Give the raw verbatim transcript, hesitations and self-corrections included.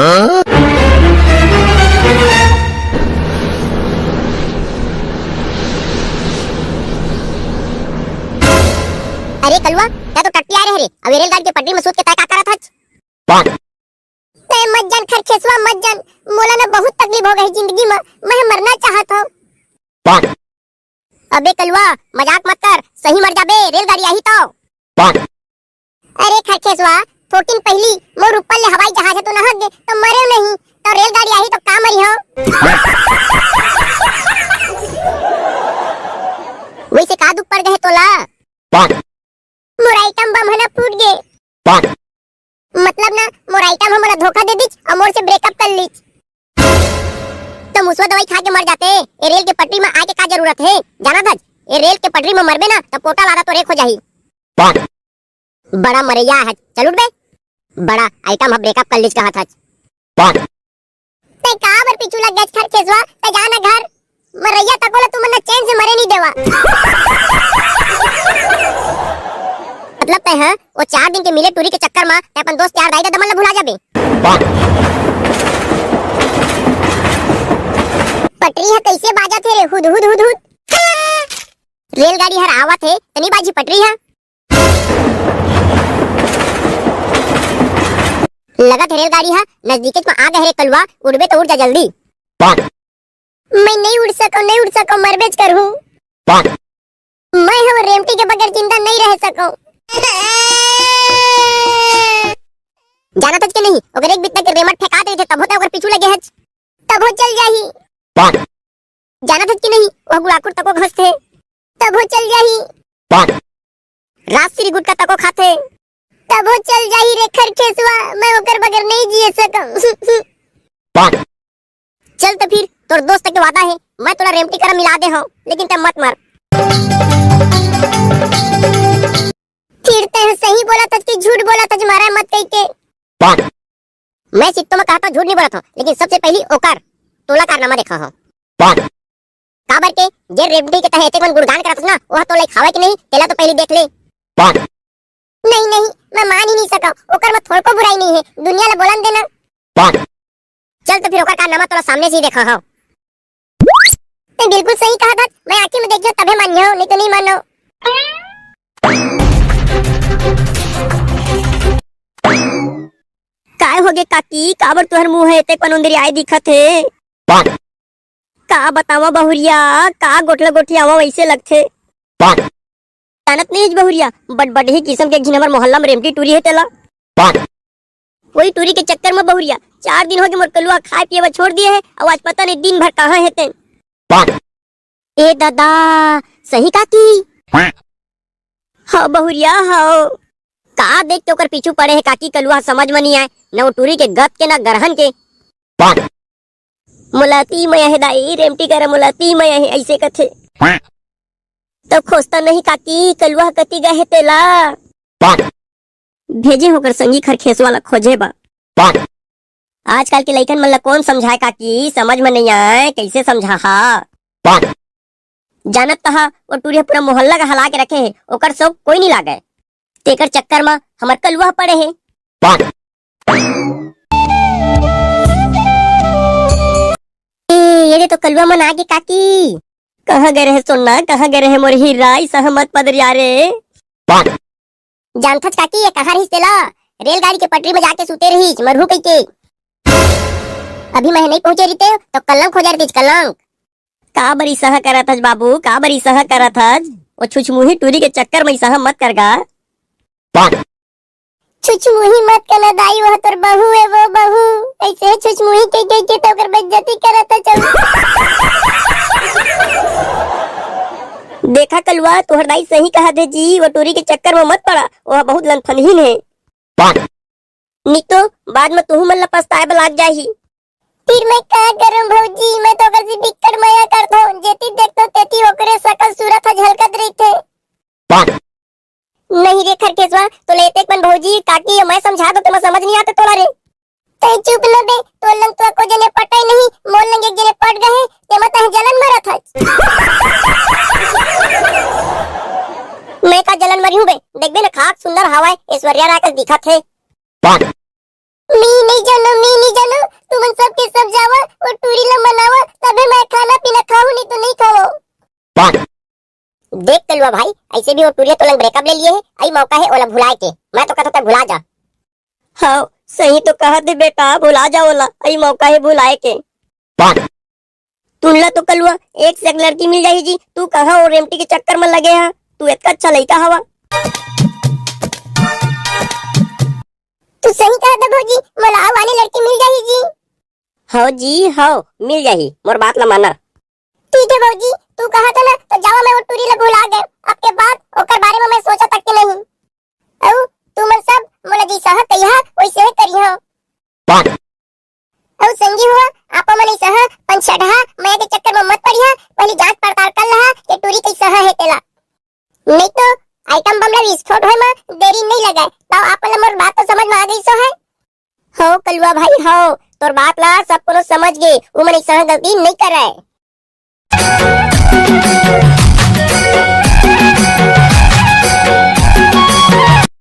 अरे कलुआ, तैं तो टट्टी आय रहे रे, अब ये रेलगाड़ी के पटरी में सूत के तैं का करत हच? तैं मत जान खरखेसवा, मत जान, मोला ना बहुत तकलीफ हो गई जिंदगी में, मैं मरना चाहत हूँ। अबे कलुआ, मजाक मत कर, सही मर जाबे, रेलगाड़ी आही तो। अरे खरखेसवा, थोकिन पहली मोर ऊपर ले हवाई जहाज ह तो नहक गे, तो मरे नहीं, तो रेलगाड़ी आही तो का मरी हो? वैसे का दुख पड़ गए तोला? मोर आइटम बम ह ना फूट गे। मतलब ना, मोर आइटम ह मोला धोखा दे दीच और मोर से ब्रेकअप कर लीच। तो मुसवा दवाई खा के मर जाते। ए रेल के पटरी में आए के का जरूरत है? जाना था, ए रेल के पटरी में मरबे ना, तो पोटा लादा तो रेख हो जाही। बड़ा मरैया है, चल उठ बे। बड़ा आइटम ह ब्रेकअप कर लीच कहा था। तै का बर पीछू लग गए खरखेसवा? तै जा ना घर। मरैया तको ला तुमन ना चैन से मरे नहीं देवा। मतलब तै ह वो चार दिन के मिले टूरी के चक्कर में तै अपन दोस्त यार दाई ददा मन ला भुला जाबे। पटरी ह कैसे बाजत हे रे, हुद हुद हुद हुद। रेलगाड़ी हर आवत हे, तनी बाजी पटरी ह। लगत हे रेलगाड़ी ह नजदीकेच म आ गए रे कलुआ, उड़बे तो उड़ जा जल्दी। मैं नहीं उड़ सको, नहीं उड़ सको, मरबेच करहूँ। मैं हम रेमटी के बगैर जिंदा नहीं रह सको। जाना था कि नहीं, अगर एक बित्ता के रेमट फेंका देते तभो ते ओकर पीछू लगे हच। तभो चल जाही। जाना था कि नहीं, वह गुड़ाखुर तको घसथे। तभो चल जाही। राजश्री गुटखा तको खाथे। तभो चल जाही रे खरखेसवा, मैं ओकर बगैर नहीं जिए सकम। चल तो फिर, तोर दोस्त के वादा है, मैं तोला रेमटी करा मिला दे हूँ, लेकिन तब मत मर। फिर तै सही बोला था कि झूठ बोला था, मारा मत कह के। मैं सित्तो में कहता झूठ नहीं बोलत हूँ, लेकिन सबसे पहली ओकर तोला कारनामा देखा हूँ। काबर के जे रेमटी के तहे एतेक मन गुणगान करत हस ना, वह तो लाइक हवय कि नहीं, तेला तो पहली देख ले। नहीं, नहीं, मैं मान ही नहीं सका, ओकर में थोड़को बुराई नहीं है, दुनिया ला बोलन देना। चल तो फिर ओकर कारनामा तोला सामने से ही देखा हूँ। तै बिल्कुल सही कहा था, मैं आँखी में देखियो तभे मानियो, नहीं तो नहीं मानो। काय होगे काकी, काबर तुहर मुंह हे ते कौन उंदरियाए दिखत हे? का बतावा बहुरिया, का गोठला गोठियावा वैसे लगथे। जानत नहीं बहुरिया, बड़ बड़ही किस्म के एक झिन हमर मोहल्ला में रेमटी टूरी हे तेला। वही टूरी के चक्कर में बहुरिया चार दिन हो गए मोर कलुआ खाए पिए बर छोड़ दिए है, और आज पता नहीं दिन भर कहाँ हे ते। ए दादा, सही काकी? हाँ बहुरिया, हाँ। का देख के ओकर पीछू पड़े हे काकी कलुआ, समझ में नहीं आए, न वो टूरी के गत के, न गरहन के। मोला अति मया हे दाई, रेमटी करा मोला अति मया हे, ऐसे कथे। तो खोजता नहीं काकी, कलुआ कति गए हे तेला। भेजे होकर संगी खरखेसवा ला खोजे बा। आजकल के लइकन मन ला कौन समझाए काकी, समझ में नहीं आए, कैसे समझाहा? जानत तहा, वो टूरी ह पूरा मोहल्ला का हला के रखे हे, ओकर शौक कोई नहीं लागे। तेकर चक्कर में हमर कलुआ पड़े हे। ए, ये दे तो कलुआ मन आगे काकी। कहाँ गए रहे सोना, कहाँ गए रहे मोर हीरा, इस सहमत पदरिया रे। जानथच काकी, ये कहाँ रहिस तेला? रेलगाड़ी के पटरी में जाके सूते रहिस, मरहू कहिके। अभी मैं नहीं पहुंचे रहिते, तो कलंक हो जा रहिस, कलंक। का बरी सह करत हस बाबू, का बरी सह करत हस? वो छुछमुही टूरी के चक्कर में सह मत कर गा। छुछमुही मत कहना दाई, वह तोर बहू है, वो बहू। ऐसे छुछमुही के, के, के तो ओकर बेइज्जती करत है चल। देखा कलुआ, तोहर दाई सही कहा दे जी, वो टूरी के चक्कर में मत पड़ा, वह बहुत लनफनहीन है। नहीं तो बाद में तुहू मन ला पछताए बर लाग जाही। फिर मैं का करूं भौजी, मैं तो ओकर से बिक्कट मया करत हूं, जेती देखतो तेती ओकरे सकल सूरत ह झलकत रहिथे। नहीं रे खरकेसवा, तो लेते कन भौजी, काकी, मैं समझा दो, तुम्हें समझ नहीं आता तोला रे। तै चुप न बे, तोर लंग तो को जने पटाई नहीं, मोर लंग एक जने पट गए, ते मत है जलन मरत है। मैं का जलन मरी हूँ बे, देख बे ना खाक सुंदर हवाए, ऐश्वर्या राय कस दिखत है। मी नहीं जानो, मी नहीं जानो, वो टुरिया तो लंग ब्रेकअप ले लिए हे, अई मौका हे ओला भुलाए के। मैं तो कहत हों तैं भुला जा। हाँ, सही तो कहत हे बेटा, भुला जा ओला, अई मौका हे भुलाए के। तुन ला तो कलुआ एक से एक लड़की मिल जाही जी, तू कहाँ वो रेमटी के चक्कर में लगे हा? तू इतना अच्छा लड़का हवा। तू सही कहत हे भौजी, मोला अउ आने लड़की मिल जाही जी। हव जी, हव, मिल जाही, मोर बात ला माना। ठीक हे भौजी, तू कहत हे ना, तो जावा मैं वो टूरी ला भुला गए। अब के बाद ओकर बारे में मैं सोचा तक के नहीं। अउ तुमन सब मोला जइसा कहिहा, वइसे ही करिहा। अउ संगी हो, आप मन अइसा पंचढ़ा मया के चक्कर में मत पड़िहा, पहली जांच पड़ताल कर लहा के टूरी कइसा हे तेला। नहीं तो आइटम बम ला विस्फोट होए में देरी नहीं लगे। तो आप मन ला मोर बात तो समझ में आ गई सो है? हो कलुआ भाई हो, तोर बात ला सब कोनो समझ गे, उमन अइसा गलती नहीं करे।